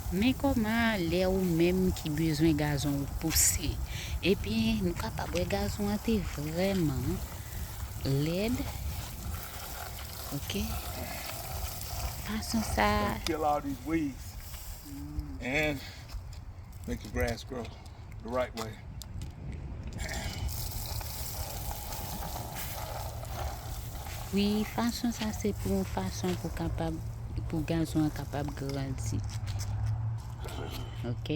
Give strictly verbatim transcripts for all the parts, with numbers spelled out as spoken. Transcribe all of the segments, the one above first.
Men kòman lè ou menm ki bezwen gazon ou pouse. Epi nou kapab wè gazon an te vrèman lèd. Ok. Fason sa. Kill all these weeds and make the grass grow the right way. Wi, fason sa se pou yon fason pou kapab, pou gazon an kapab grandi. Ok.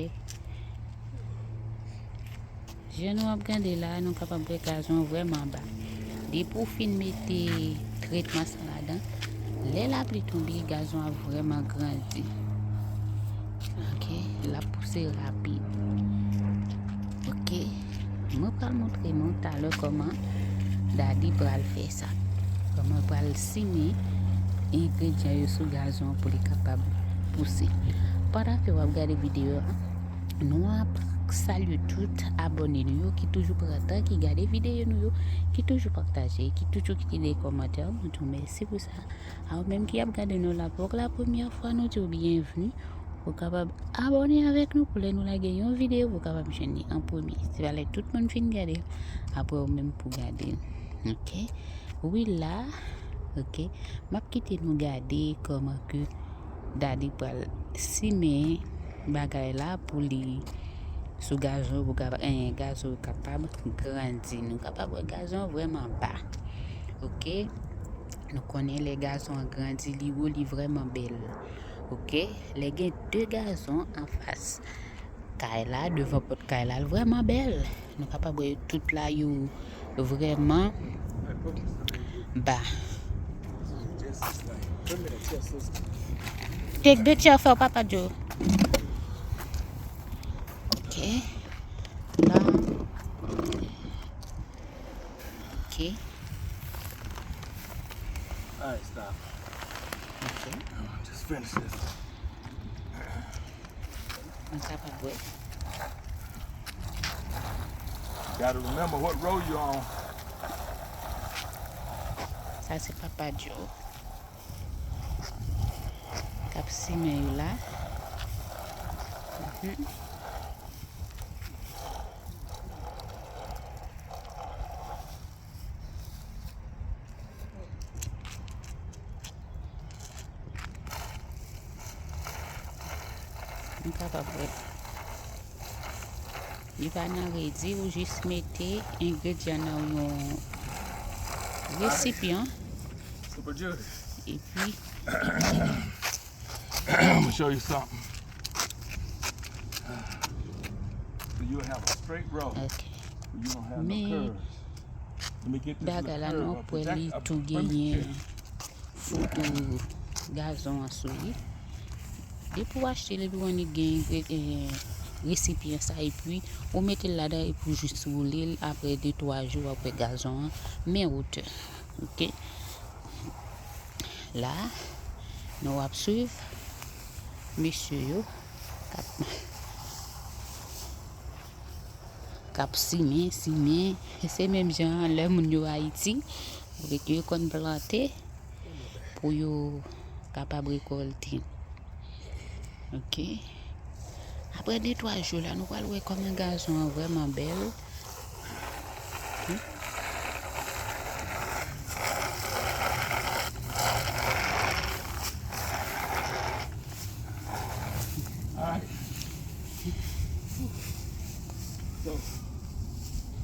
Jan nou ap gade la, nou kapab wè gazon an vrèman ba. Depi w fin mete tretman sa ladan, lè lapli tonbe, gazon an vrèman grandi. Ok, l ap pouse rapid. Ok, mwen pral montre nou talè kòman Daddy pral fè sa. Kòman l pral simen engredyan yo sou gazon an pou li kapab pouse. Pandan ke w ap gade videyo a, nou ap salye tout abòne nou yo ki toujou pran tan, ki gade videyo nou yo, ki toujou pataje, ki toujou kite de kòmantè. Nou di w mèsi pou sa. A ou menm ki ap gade nou la pou la premyè fwa, nou di w byenvni. Ou kapab abòne avèk nou pou lè nou lage yon videyo, ou kapab jwenn li an premye. Se pa lè tout moun fin gade, apre ou menm pou gade. Ok? Wi la, ok? M ap kite nou gade kòman ke Daddy pral simen bagay la pou li sou gazon, pou kapa-, eh, gazon kapab grandi. Nou kapab wè gazon vrèman ba. Ok? Nou konnen lè gazon an grandi, li wo, li vrèman bèl. Ok? Lè gen de gazon anfas kay la, devan pòt kay la, l vrèman bèl. Nou kapab wè yo tout la, yo vrèman ba. Take the chair for Papa Joe. Ok. La. Ok. All right, stop. Ok. Just finish this. Mwen kapab wè. Gotta remember what row you on. Sa se Papa Joe k ap simen yo la. Mhm. M kapab wè. Li pa nan redi, ou jis mete engredyan nan yon resipyan. Super Juice. Epi I'm gonna show you something. So you'll have a straight row. Ok. You don't have no curves. Men bagay la, nou ap wè li tou genyen foto gazon an sou li. Depi w achte l, epi w annik gen, eh, resipyan sa, epi ou mete l ladan, epi w jis woule l, apre de twa jou, w ap wè gazon an men wotè. Ok. La, nou ap swiv mesye yo k ap, k ap simen, simen. E se menm jan an lè moun yo Ayiti, ou ret yo konn plante pou yo kapab rekòlte. Ok. Apre de twa jou la, nou pral wè kòman gazon an vrèman bèl. Hmm.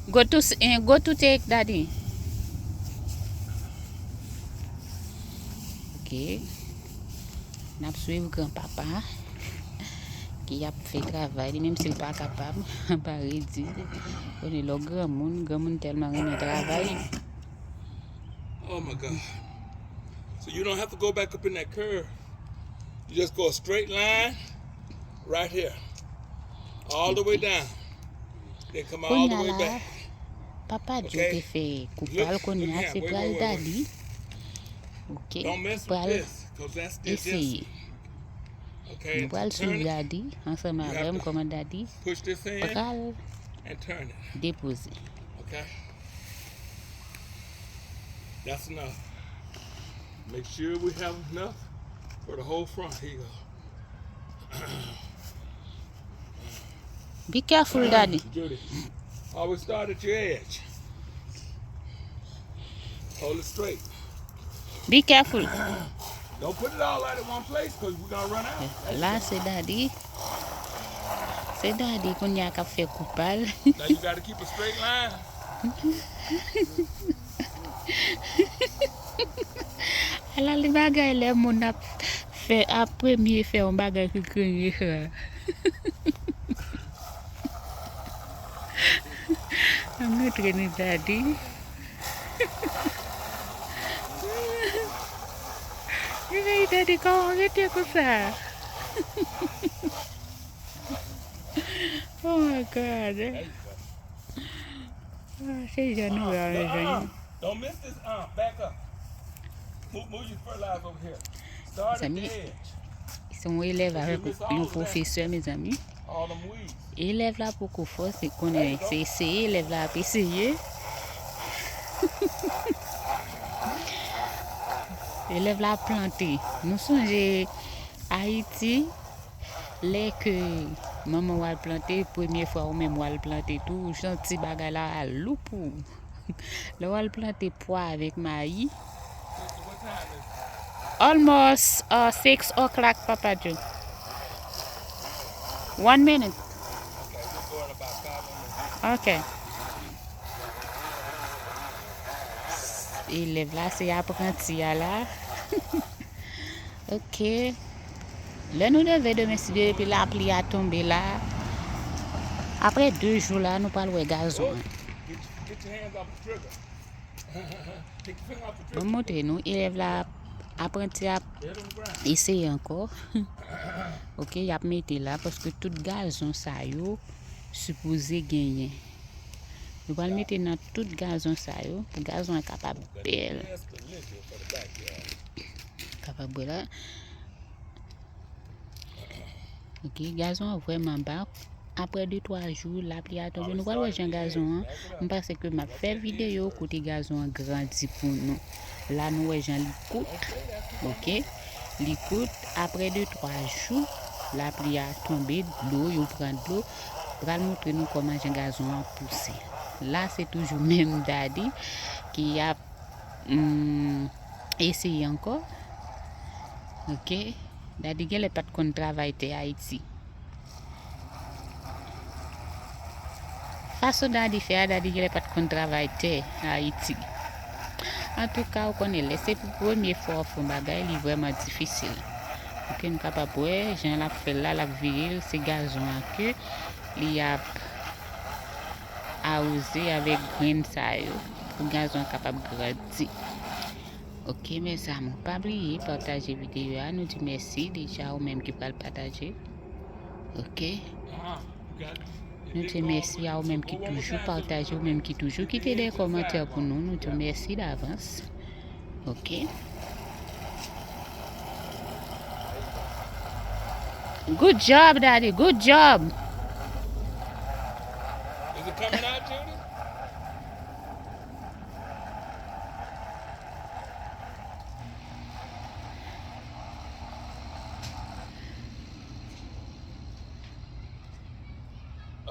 Go to, eh, go to take Daddy. Ok. N ap swiv granpapa ki ap fè travay li, menm si l pa kapab, pa redi. Konnen lè w granmoun, granmoun tèlman renmen travay. Oh my God. So you don't have to go back up in that curve. You just go a straight line right here. All the way down. Then come all the way back. Kounye a la, Papa Joe te fè koup al, kounye a se pral Daddy. Ok, pral eseye. Nou pral swiv Daddy ansanm avè m, kòman Daddy pral depoze. That's enough. Make sure we have enough for the whole front. Here you go. Be careful, Daddy. Judy, always start at your edge. Hold it straight. Be careful. Don't put it all out at one place, 'cause we're gonna run out. La se Daddy. Se Daddy kounye a k ap fè koupal. Now you gotta keep a straight line. Ala li bagay lè moun ap fè, ap premye fè yon bagay ki kriye. An nou trennen Daddy. Li veye Daddy kòman rete konsa. Oh my God. Ah, se jan nou wè, mezanmi. Don't miss this arm. Back up. Move, move your fertilizer over here. Start at the edge. Se yon elèv avèk yon pwofesè, mezanmi. All them weeds. Elèv la poko fò, se konnen se eseye, elèv la ap eseye. Elèv la ap plante. Nou sonje Ayiti, lè ke manman w al plante, premye fwa ou menm w al plante tou, ou santi bagay la lou pou ou. Lè w al plante pwa avèk mayi. Almost uh, six o'clock, Papa Joe. One minute. Ok. Elèv la, se apranti a la. Ok. Lè nou leve demen, si Dye vle, epi lapli a tonbe la, apre de jou la, nou pral wè gazon an. Ban m montre nou, elèv la, apranti a ap eseye ankò. Ok, y ap mete la, paske tout gazon sa yo sipoze genyen. Nou pral mete nan tout gazon sa yo, pou gazon an kapab bèl. Kapab bèl la. Ok, gazon an vrèman ba. Apre de twa jou, lapli a tonbe. Nou pral wè jan gazon an. M panse ke m ap fè videyo kote gazon an grandi pou nou. La, nou wè jan li kout. Ok, li kout. Apre de twa jou, lapli a tonbe, dlo, yo pran dlo. Pral montre nou kòman jan gazon an pouse. La, se toujou menm Daddy ki ap, hmm, eseye ankò. Ok. Daddy genlè pa t konn travay tè Ayiti. Fason Daddy fè a, Daddy genlè pa t konn travay tè Ayiti. Antouka, ou konnen, lè se pou premye fwa w fè yon bagay, li vrèman difisil. Ok, nou kapab wè, jan l ap fè l la, l ap vire l, se gazon an ke li ap awoze avèk grenn sa yo, pou gazon an kapab grandi. Ok, mes amours, pa bliye pataje videyo a. Nou di mèsi deja ou menm ki pral pataje. Ok. Nou di mèsi a ou menm ki toujou pataje, ou menm ki toujou kite de kòmantè pou nou. Nou di mèsi davans. Ok. Good job, Daddy. Good job. Is it coming out, Judy?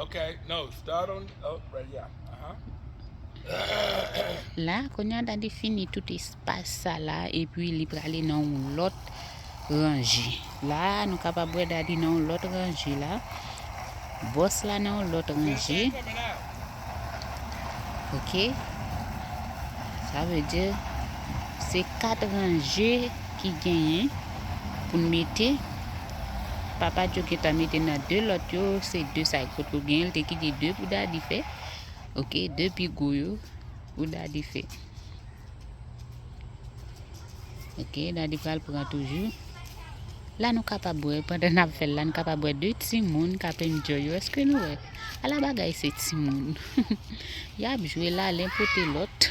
Okay, no, start on, oh, right, yeah, uh-huh. La, kounye a Daddy fini tout espas sa la, epi li prale nan yon lòt ranje. La, nou kapab wè Daddy nan yon lòt ranje la. Bòs la nan yon lòt ranje. Ok. Sa vle di, se kat ranje ki genyen pou n mete. Papa Joe gentan mete nan de lòt yo, se de sa yo potko genyen, l te kite de pou Daddy fè. Ok, de pi gwo yo pou Daddy fè. Ok, Daddy pral pran toujou. La nou kapab wè, pandan n ap fè l la, nou kapab wè de timoun k ap enjoy yo. Èske nou wè? Ala bagay se timoun. Y ap jwe la, len pote lòt.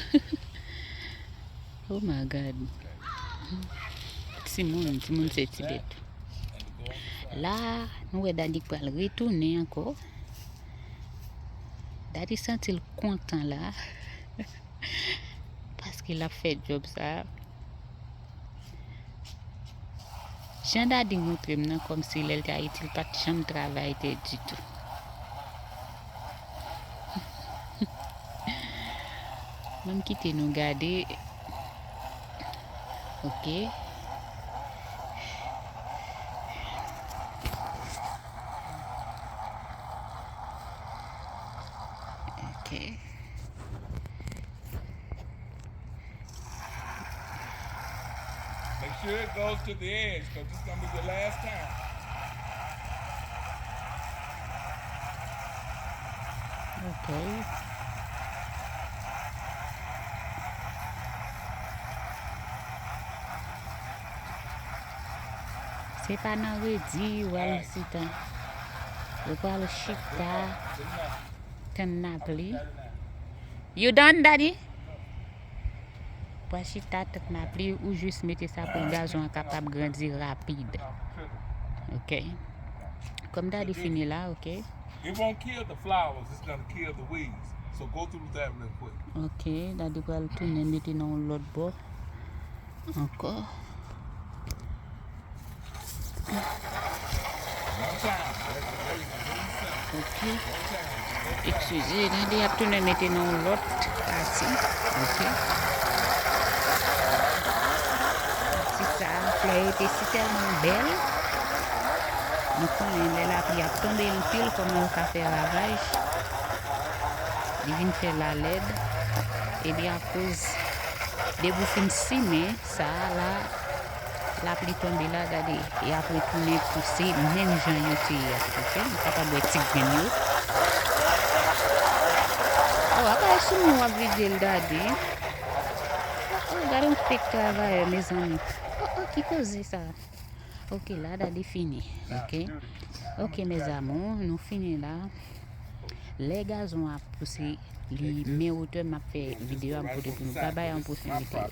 Oh my God. Timoun, timoun se ti bèt. La, nou wè Daddy pral retounen ankò. Daddy santi l kontan la. Paske l ap fè djòb sa. Jan Daddy montre m nan, kòmsi lè l te Ayiti, l pa t janm travay tè ditou. Mwen kite nou gade. Ok. Ok. Make sure it goes to the edge, 'cause this gonna be your last time. Ok. Se pa nan redi ou al chita. Ou pral chita, tann lapli. You done, daddy? Pral chita, tann lapli, ou jis mete sa pou gazon an kapab grandi rapid. Ok. Kòm daddy fini la, ok. It won't kill the flowers, it's gonna kill the weeds. So go through that real quick. Ok, daddy pral tounen mete nan yon lòt bò. Ankò. Ok. Eskize, gade, y ap tounen mete nan yon lòt pati. Ok. Pati sa, flè yo te si tèlman bèl. Nou konnen lè lapli ap tonbe anpil, kòman yo ka fè ravaj. Li vin fè lalèd. Ebyen, akoz depi w fin simen sa a la, lapli tonbe la, gade, y ap retounen pouse menm jan yo te ye a, ok? Ou kapab wè ti grenn yo. Oh, apa e sou mwen w ap vide l, gade. Oh, oh, gade yon fake travayè, mezanmi. Oh, oh, ki koze sa? Ok, la, daddy fini, ok? Ok, mes amours, nou fini la. Lè gazon ap pouse, li men wotè, m ap fè videyo a, m pote pou nou. Babay, a yon pwochen videyo.